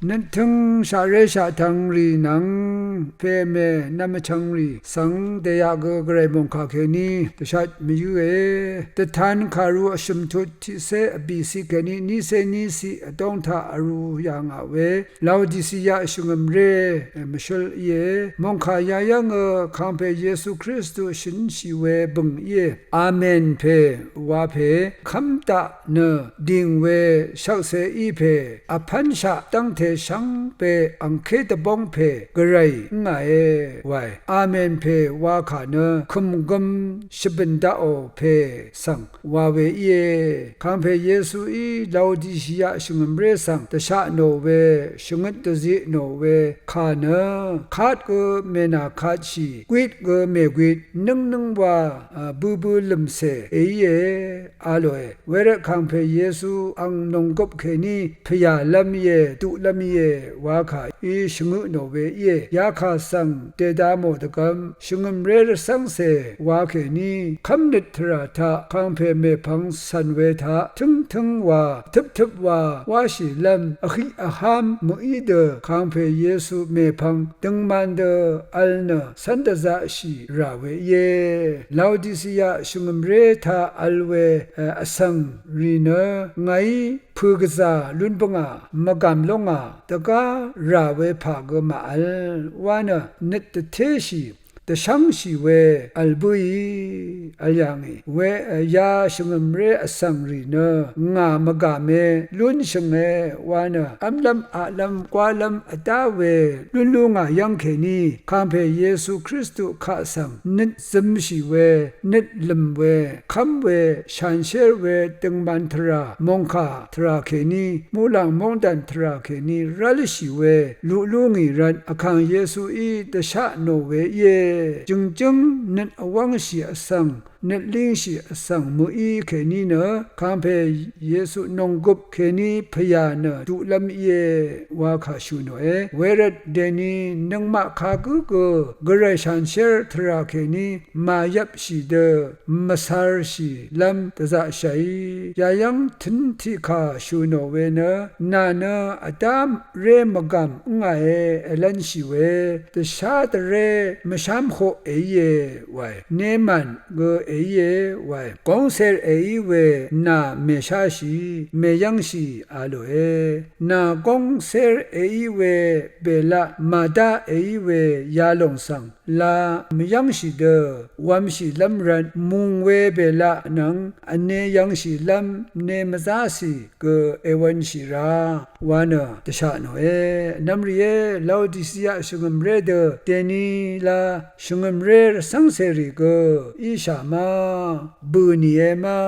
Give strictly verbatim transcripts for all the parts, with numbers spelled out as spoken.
Nøttøng shaqré shaqtvng rì nvng pè mè nvm vchvng rì svng dèyaq gø gvray mòngkà kèní dvshat mvyǿe. Dvtan kàru vshø̀m tut tiqcé vbìciq kèní nícé níciq vdóng taq vrū yà ngà we Laodicea shvngø̀mré mvshǿl íe. Mòngkà yayv́ngø Kàngpè Yesu Kristu shø̀nshì we bø̀ng íe. Amen pè wa pè kv́m daq nø dìng we shvkse í pè vpv́nshaq dv́ngte shvngbe angké dvbóng pè gvray ǿngàe wae. Amen pè wa kà nø kø̀mgøm shvbø̀n daqò pè svng wa we íe. Kàngpè Yesuí Laodicea shvngø̀mré svng dvsha tnò we, shvngøt dvzi tnò we kà nø kat gø mènà katshì, gwit gø mègwit, nǿngnǿng wa, a, bøbø lø̀mcè èíe a lòe. Wervt Kàngpè Yesu ang nònggøp kèní pvyàlv́m íe, duqlv́m íe wa kà í shvngø tnò we íe. Yakà svng dèda mò dvgvm shvngø̀mré rvcv́ngcè wa kèní kv́mnøt tvrà taq Kàngpè mèpvng cv̀n we taq tǿngtǿng wa, vtøptøp wa wáshìlv́m, vhiq vhám mø̀í dø Kàngpè Yesu mèpvng døngman dø vl nø cv́n dvzaqshì rà we íe. Laodicea shvngø̀mré taq vl we, e, vsvng rì nø ngàí pø̀gvzà lún bǿngà, mvgàm lóngà, dvgá rà we pà gø màvl wa nø nøt dvtéshì, dvshv́ngshì we vl bǿì vl yà ngì we, e, ya shvngø̀mré vsvng rì nø ngà mvgàme lúnshø̀nge wa nø v́mlv́m aqlv́m gwálv́m vdá we lún lú ngà yv́ng kèní Kàngpè Yesu Kristu kaq svng nøt zømshì we, nøt lø̀m we, kv́m we, shanshér we, døngman tvrà, mòngkà tvrà kèní, muqlàng móngdàn tvrà kèní rv́lshì we luq lú ngì rvt Vkàng Yesuí dvsha tnò we íe. Jø̀ngjǿng nøt vwv́ngshì vsvng, nøt língshì vsvng mø̀í kèní nø Kàngpè Yesu nònggøp kèní pvyà nø duqlv́m íe wa kà shø̀ nòe. Wervt dèni nøngmaq kagǿ gø gvray shanshér tvrà kèní màyvpshì dø mvcarshìlv́m dvzaqshàí yayv́ng tø̄n tiqkà shø̀ nò we nø nà nø vdá ré mvgàm ǿngàe èlv́nshì we dvshá dvré mvshám hoq èíe wae. Nemàn gø èíe wae. Góngcēr èí we nà mèsháshì, mèyv́ngshì a lòe. Nà góngcēr èí we bèlaq màdá èí we yalòng svng la mvyv́ngshì dø wv̄mshìlv́m rvt mùng we bèlaq nvng vne yv̄ngshìlv́m ne mvzácì gø èwv̄nshì ra wa nø dvsha tnòe. Vnvm rìé, Laodicea shvngø̀mré dø dèni la shvngø̀mré rvcv́ngcèrì gø íshà ma, bø̀ nìe ma,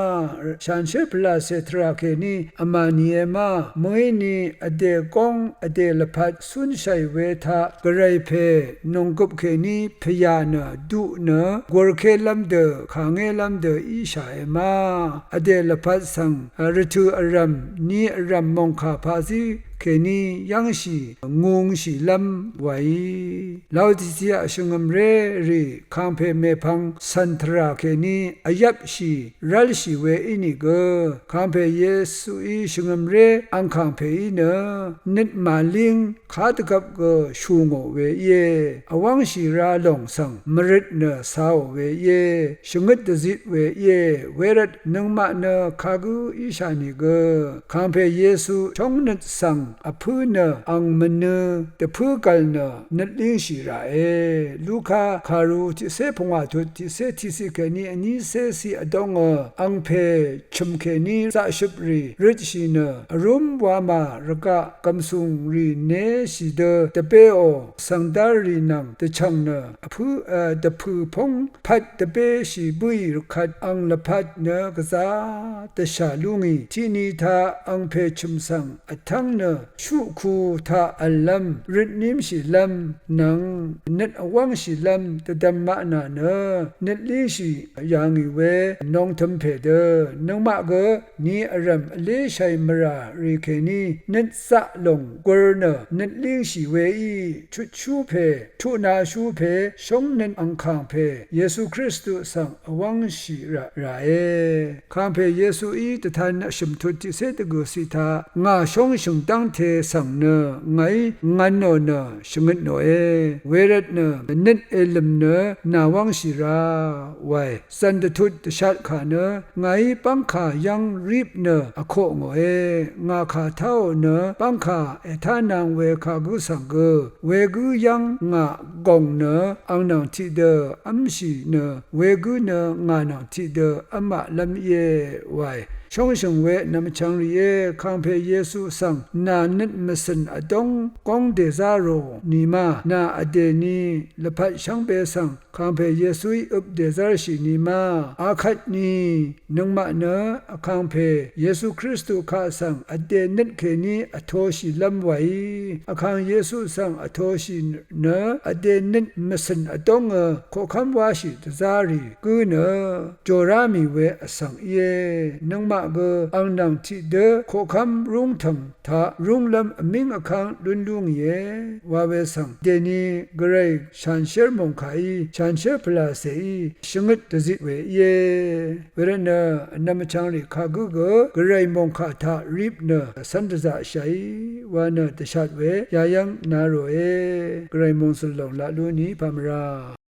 shanshér pvlàcè tvrà kèní vmà nìe ma, mø̀íni vdè góng vdè lvpat cúnshàì we taq gvray pè nònggøp kèní pvyà nø duq nø gurkélv́m dø kàngélv́m dø íshàe ma, vdè lvpat svng rvtø̀ vrv̀m ni vrv̀m mòngkà paqzí kèní yv́ngshì ngūngshìlv́m wàí. Laodicea shvngø̀mré rì Kàngpè mèpvng cv̀n tvrà kèní vyvpshì rv́lshì we ínìgø, Kàngpè Yesuí shvngø̀mré angkàng pèí nø nøt màlíng kadvgvp gø shù ngò we íe. Vwv́ngshì ra lòng svng mvrøt nø cāò we íe. Shvngøt dvzit we íe. Wervt nøngmaq nø kagǿ íshà nìgø, Kàngpè Yesu shóngnøt svng vpǿ nø ang mvnø dvpǿ gv̀l nø nøt língshì ràe. Luka kàru tiqcé pungwà tut tiqcé tiqciq kèní vnícé ciq vdóngø angpè chø̀m kèní zaqshøp rì røtshì nø vrúm wamà rvgaq gv̀msùng rì néshì dø dvbéò svngdár rì nvng dvchv̀ng nø vpǿ, e, dvpø̀ póng pvt dvbéshì bǿì rvkvt ang lvpat nø gvzá dvshà lú ngì. Tiqni taq angpè chø̀m svng vtv́ng nø shuqku taq v̀llv́m røtnímshìlv́m nvng nøt vwv́ngshìlv́m dvdvm maqnà nø nøt líshì yà ngì we nongtø̄m pè dø nøngmaq gø ni vrv̀m vléshàì mvrà rì kèní nøt zaq lòng gūr nø nøt língshì weí chutshú pè, chutnashú pè, shóngnøt angkàng pè Yesu Kristu svng vwv́ngshì rà ràe. Kàngpè Yesuí dvtan vshø̀m tut tiqcé dvgø̀ciq taq ngà shóngshø̀ng dv́ng te svng nø ngàí ngv̄nò nø shvngøtnòe. Wervtnø nøt èlø̀m nø nàwv́ngshì ra wae. Zv̀n dvtut dvshatkà nø ngàí bv́ngkà yv́ng rip nø vkoq ngòe. Ngà kà táò nø bv́ngkà ètánang we kagǿ svng gø wegǿ yv́ng ngà gòng nø ang nvng tiqdø v́mshì nø wegǿ nø ngà nvng tiqdø v́maqlv́m íe wae. Shóngshø̀ng we vnvm vchvng rìé, vkàngpè Yesu svng nà nøt mvcø̀n vdóng góng dèzá rò nìma, nà vdè ni lvpat shvngbe svng vkàngpè Yesuí øp dèzv́rshì nìma, akvt ni nøngmaq nø vkàngpè Yesu Kristu kaq svng vdè nøt kèní vtoshìlv́m waí, vkàng Yesu svng vtoshì nø vdè nøt mvcø̀n vdóngø koqkv́m wáshì dvzá rì gǿ nø jòrá mì we vsvng íe. Nøngmaq gø ang nvng tiqdø koqkv́m rúngtv̀ng taq rúnglv́m vmíng vkv́ng lún lú ngìe wa we svng dèni Gvray shanshér mòngkàí, shanshér pvlàcèí shvngøt dvzit we íe. Wervtnø vnvm vchvng rì kagǿ gø Gvray mòngkà taq rip nø vcv́n dvzaqshàí wa nø dvshat we yayv́ng na ròe. Gvray mòngsø̀l lòng laq lú ni pà mvrà.